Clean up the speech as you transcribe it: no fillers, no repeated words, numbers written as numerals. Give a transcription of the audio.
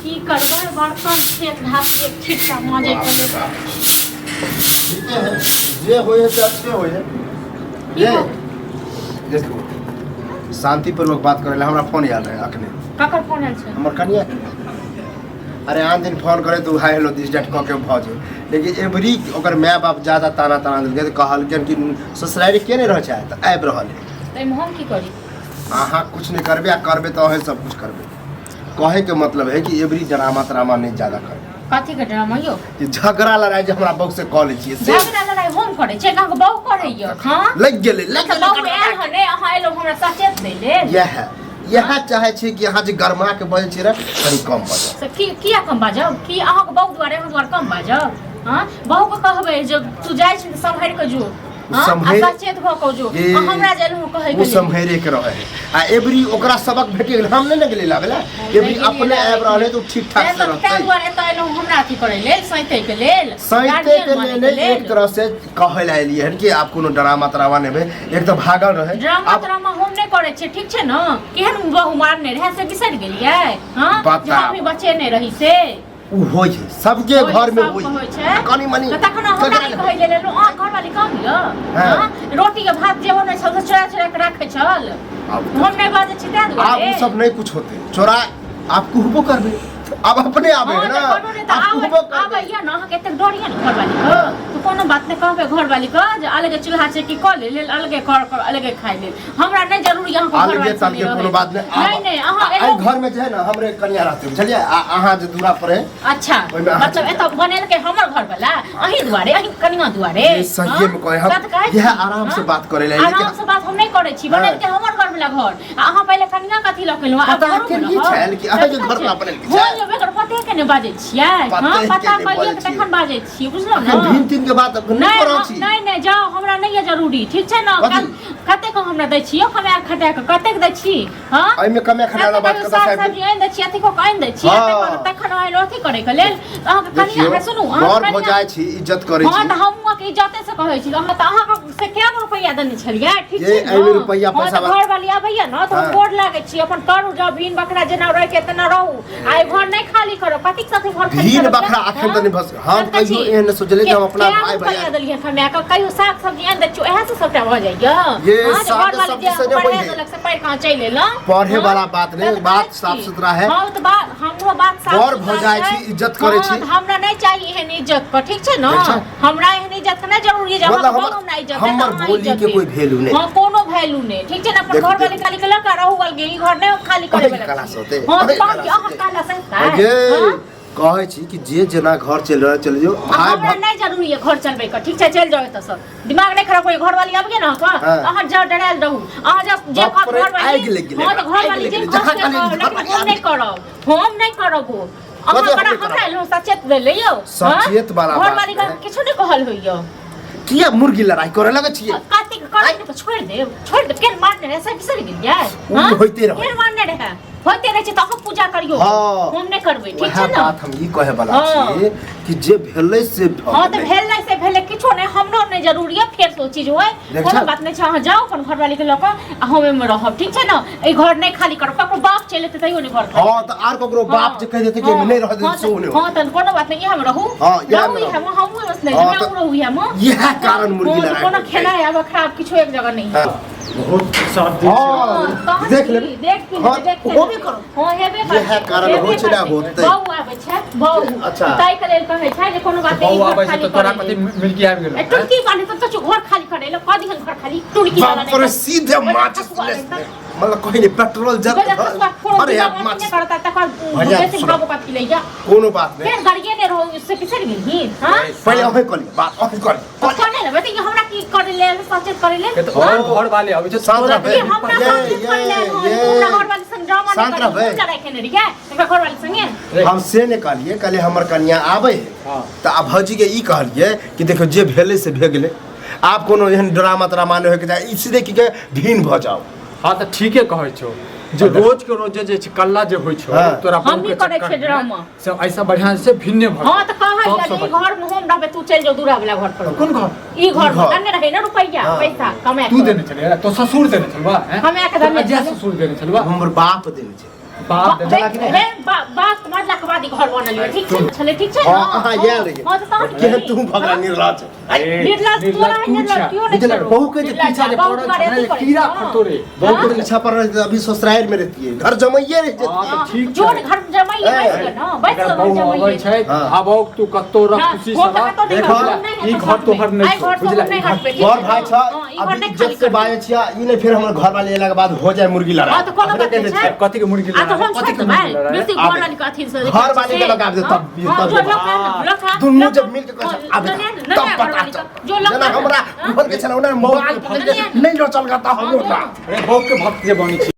की करबै, बर्तन खेत घास एक छिट्टा मांजै के लेल। ठीके है, जे होइ है से अच्छे होइ है। की ये हो? देखू, शांतिपूर्वक बात करै लए हमरा फोन आयल रहै अखने। ककर फोन आयल छै? हमर कनिया के। अरे आन दिन फोन करे तऽ हाई हेलो दिस that कऽ के भऽ जाय, लेकिन एबरी ओकर माय बाप ज्यादा ताना ताना देलकै तऽ कहलकै कि ससुरारि के नहि रहै छै तऽ आबि रहल है। तऽ एहिमे हम की करी? अहाँ कुछ नहि करबै, आ करबै तऽ अहें सब कुछ करबै। कहे के मतलब है कि एबरी ड्रामा त्रामा नहीं ज्यादा करबै। कथी के ड्रामा यौ? कि झगड़ा लड़ाई जे हमरा बहू से कऽ लै छियै से। झगड़ा लड़ाई हम करै छियै, अहाँके बहू करैया? हँ, लागि गेलै, लागि तऽ गेलै। बहू आयल हन ने, अहाँ एलहुँ हमरा सचेत दै लेल। इएह इएह चाहै छी कि अहाँ जे गरमा के बजै छियै ने, कनि कम बजब। से की किया कम बाजब? की अहाँके बहू दुआरे अहाँ दुआरे कम बाजब? हँ, बहूके कहबै जे तू जाइ छी तऽ सम्हरि कऽ जो। हँ, आ सचेत भऽ कऽ जो। ये आ हमरा जे एलहुँ कहै ओ के लेल। सम्हरे के रहे है, आ एबरी ओकरा सबक भेट गेल। हम नहि ने गेलै लाबै ला, एबरी गेलियै अपने लाबै आबि रहल है तऽ ओ ठीक ठाक तें से तऽ रहतै। ताहि दुआरे एतऽ एलहुँ हमरा अथी करै लेल, सैतै के लेल, सैते गार्जियन के बनै लेल के नहि, एक लेल। तरह से कहै लए एलियै हन कि आब कोनो ड्रामा त्रामा नहि भेल। एक तऽ भागल रहे। ड्रामा आब त्रामा हम नहि करै छियै, ठीक छै ने? केहन बहु मारने रहै से बिसरि गेलियै? हँ, जे बताउ। हम भी बचेने रही से। ओ होइ छै सबके होइ घर में, सबके होइ होइ छै। कनि मनि। तऽ तखन हमरा की कहै लेल एलहुँ? अहाँ घरवाली कम यऽ? हाँ। हाँ? रोटी के भात जे बनै छल से चोरा चोरा के राखै छल। आब हम नहि बाजै छी ताहि आब दुआरे। ओ सब नहि कुछ होते। चोरा आब कहबो करबै, आब अपने आबे हाँ, है तऽ ना। कोनो नहि तऽ आब आबै कहबो करबै। आबैया ने, अहाँके एतेक डर यऽ ने घरवाली के? हाँ। तऽ कोनो बात नहि, कहबै घरवाली के जे अलगे चूल्हा चेकी कऽ ले लेल, अलगे कर कर अलगे खाइ लेल। हमरा नहि जरूरी अहाँके अलगे घरवाली तलगे संगे कोनो रहै। बात नहि। नहि नहि, अहाँ एहि एलहुँ। घर में जे है ना हमरे कनिया रहते, बुझलियै? आ अहाँ जे दूरा पर है अच्छा, ओहिमे अहाँ मतलब चलि एतऽ बनेलकै हमर घर वाला अहीं दुआरे, अहीं कनिया दुआरे? ये सहिए में कहे हम। सत कहै यह छी, आराम से हाँ? बात करे ला, लेकिन आराम से बात हम नहि करै छी। हाँ। बनेलकै हमर घर वाला घर, आ अहाँ पहिले कनिया कथी लऽ के एलहुँ? आब पता घरो के वाला की घर? छल कि अहाँके सत घर कहै वाला छी। बनेलकै हो छल? यौ, एकर पते के नहि बाजै छियै? पते हाँ, के पता नहि करियै बाजै के छियै। तखन बाजै छियै, बुझलहुँ अखन ने? भिन तिन के बात अखन नहि नहि कऽ रहल हम- छी। नहि नहि, जाउ, हमरा नहि यऽ जरूरी, ठीक छै ने? कथी? कतेक हमरा दै छी यौ कमाए खटाए कऽ? कतेक दै छी? हँ, एहिमे कमाए खटाए वाला बात कहियो कतऽ साग साहब? सब्जी आनि दै छी, अथी कऽ कऽ आनि दै छी? हाँ। तखन आयल अथी करै के लेल तऽ अहाँके कनिया, देखियौ, हमरा सुनू, अहाँके बड़ भऽ कनिया- जाइ छी, इज्जत करै हँ, छी। तऽ हमहूँ अहाँके इज्जते से कहै छी। अहाँ तऽ अहाँके से कए गो रुपैआ देने छलियै, ठीक ये छै ने? एहिमे रुपैआ हँ, पैसा तऽ घरवाली आबैया ने तऽ हम हाँ। गोर लागै छी, अपन करू जाउ, भिन बकरा जेना रहै के तेना रहू, आ ई घर नहि खाली करब। कथी साथे घर खाली भिन करब? बकरा अखन तऽ नहि भऽ सकै। हम तब कहै कहियो छी, एहन नहि सोचलियै जे हम अपना कए भाय रुपैआ भैया देलियै कमाए कऽ? कहियो साग सब्जी आनि दै छियै, उएह से सबटा भऽ जाइया? ये हाँ, जे साग घरवाली सब्जी जे से नहि पढ़ा होइ है। देलक से पढ़ि कऽ अहाँ चलि एलहुँ। पढ़े हाँ? वाला बात नहि, तब तऽ बात कहै छी। साफ सुथरा है। हाँ, तऽ बात हमरो बात साफ बड़ सुथरा भऽ जाइ छै। छी, इज्जत करै हाँ, छी। तऽ हमरा नहि चाही एहन इज्जत के, ठीक छै ने? ठीक छै। हमरा एहन इज्जत के नहि जरूरी है जे मतलब अहाँके हमर- बहुत हमरा इज्जत है, तऽ हमर अहाँ बोली इज्जत के देब। कोई वैल्यू नहि। हाँ, कोनो वैल्यू नहि, ठीक छै ने? अपन देखू, घर वाली देखू। खाली के लऽ कऽ रहू अलगे, ई घर नहि खाली करे अहि वाला कला छी। से होतै, हाँ, अहि तऽ तहन कला की से अहाँ होतै। काला से हेतै? जे हाँ? कहै छी कि जे जेना घर चलि रहल चलि जो आ भाय। हमरा नहि जरूरी है घर चलबै के, ठीक छै? चलि जाउ एतऽ से, दिमाग नहि खराब होय। घरवाली आबि गेल अहाँके? हाँ। अहाँ जाउ, डरायल रहू अहाँ, जे जे बाप कहत रे, घरवाली। आगि लागि गेलै हाँ, तऽ हमरा, आगि घरवाली लागि जे गेलै। कहत जहाँ से कहलियै करब, घरवाली लेकिन हम आबि नहि करब, हम नहि करब। ओ अहाँ कथी हम बड़ा नहि करब? हमरा एलहुँ सचेत भेलै यौ। हाँ? सचेत वाला बात घरवाली के नहि। किछु नहि कहल होइया। किया मुर्गी लड़ाई करे लगे छियै? कथी करै नहि तऽ छोड़ि देब, छोड़ि देब। केहन मारने रहै से बिसरि गेलियै? ओ हाँ? होइते रहै। केहन मारने रहै, होइते रहै छै तऽ अहाँ पूजा करियौ, हाँ। हम नहि करबै, ठीक वएह छै ने? बात हम ई कहे वाला हाँ। छी कि जे भेलै से भऽ हाँ, तऽ गेलै। भेलै से भेलै, किछो नहि, हमरो नहि जरूरी है फेर से ओ चीज होय। देख कोनो छल? बात नहि छै, अहाँ जाउ अपन घरवाली के लऽ कऽ आ हम एहिमे रहब, ठीक छै ने? एहि घर नहि खाली करब, ककरो बाप चलि एतै तैयो नहि घर खाली। हाँ, तऽ आर ककरो बाप जे कहि देतै कि एहिमे नहि रहऽ देतै, सेहो नहि हाँ, तऽ कोनो बात नहि, इएह मे रहू। हाँ, इएह रहू मे इएह मे, हमहूँ बस नहि हाँ, जेबै, तऽ अहूँ रहू इएह मे। इएह कारण मुर्गी हाँ, तऽ लड़ाइ कोनो होइ छै। खेनाइ आब खराब किछो एक जगह नहि है। हाँ। बहुत साफ दिन हाँ, तहन देख की, लेबै। देख की हाँ, लेबै, देख होबे लेबै। करत। हाँ, हेबे करतै, इएह कारण हेबे होइ छै ने, करतै। होतै। बहू आबै छै, बहू। अच्छा। ताहि के लेल कहै छै जे कोनो बात नहि, बहू ई घर आबै छै खाली तऽ तोरा करै कथी लेल। मिलकी आबि गेलौ? ए, टुनकी बान्हे तऽ सोचू घर खाली करै लेल, कऽ दिहन घर खाली, टुनकी वाला बाप नहि रे, कर। सीधे बजा माचिस खसुआ ले नहि मतलब कहीं नहीं पेट्रोल जल बजा खसुआ फोड़ो, अरे यार दिमाग माचिस नहि करता तकर भैया, बेसी सुनो। भावो कथी लैया। कोनो बात नहीं। फेर गरिए नहि रहू से बिसरि गेलही? हाँ, पहिले अहीं कऽ लिअ बात, अहीं कऽ लिअ। तऽ कने लेबै तऽ ई हमरा की करै लेल सचेत करै लेल? के तऽ हाँ। और घर वाले अबै छै शांत तोरा रहबै। ई हमरा ये, सचेत करै लेल? ये, हँ, ये। तू हमरा घरवाली संग ड्रामा नहि शांत करी, रहबै। हम लड़ाइ केने रहियै हमरा घरवाली संगे? हम से नहि कहलियै, कहलियै हमर कनिया आबै है। हाँ। तऽ आब भौजीके ई कहलियै कि देखियौ, जे भेलै से भे गेलै, आब कोनो एहन ड्रामा त्रामा नहि होइके चाही, ई सीधे की के भिन्न भऽ जाउ। हाँ, तऽ ठीके कहै छौ जे रोज के रोज जे छै कल्ला जे होइ छौ हाँ। तोरा हम बहू के भी करै चक्कर छियै में, ड्रामा। से ऐसा बढ़िया से भिन्ने भऽ हाँ, तऽ कहै सब जे सब ई घर में हम रहबै, तू चलि जाउ दूरा वाला घर पर। कोन घर? ई घर में घर। देने रहै ने रुपैआ हाँ। पैसा कमाए तू कऽ। देने छलै, तो ससुर देने छलबा? हैं? हम एक देने अजय छलै। ससुर देने छलबा। हमर बाप देने छै। बाप देने हे, बाप मरला के बाद वाली घर बनल ये ठीक छै छलै ठीक छै हाँ, अहाँ आयल रहियै। हां तऽ तहन केहन तू भगला निर्लज निर्लज तोरा तू निर्लज छे। केओ नहि बुझलक, छौ। बहू के जे निर्लज पीछा जे बहू पड़ल दुआरे छै अथी ने, करै कीड़ा छै, फटो रे। बहू के पीछा पर रहते अभी ससुराल में रहती है घर जमैये रह हाँ, जेती तऽ ठीक जोन छै। घर जमाइए ए, बैस कऽ न बैस अगर कऽ घर बहू अबै जमाइए छै हाँ। आबौ तू कतौ रह ना, खुशी वो से तऽ रह कतौ नहि देखो, रहब, नहि ई हेतौ घर तोहर साथमे। नहि आइ छौ, घर से बुझला? हम नहि हटबै, ठीक बड़ छै भाई न? छ हाँ, ई घर अभी नहि इज्जत खाली से करबै। बाजै छियै ई नहि फेर हमर घर वाले एला के बाद हो जाए मुर्गी लड़ाई हाँ, तऽ कोनो अपने बात नहि कहै छै। छियै। कथी के मुर्गी आ तऽ लड़ाई हम कथी छोड़ि के देबै मुर्गी लड़ाई बेसी आबे। घर वाली के अथी से घर वाली के लगा दे तब हाँ, तब जो लगा लगा दुनू जब मिल के कहै छै, आबे लगा, तब लगा पता घरवाली चल के, जो लगा जेना हमरा हाँ? घर के छलौ ने मोबाइल पकड़ के नहीं लचल करता हम हाँ, जो। ओकरा अरे बहू के भक्त जे बनै छी।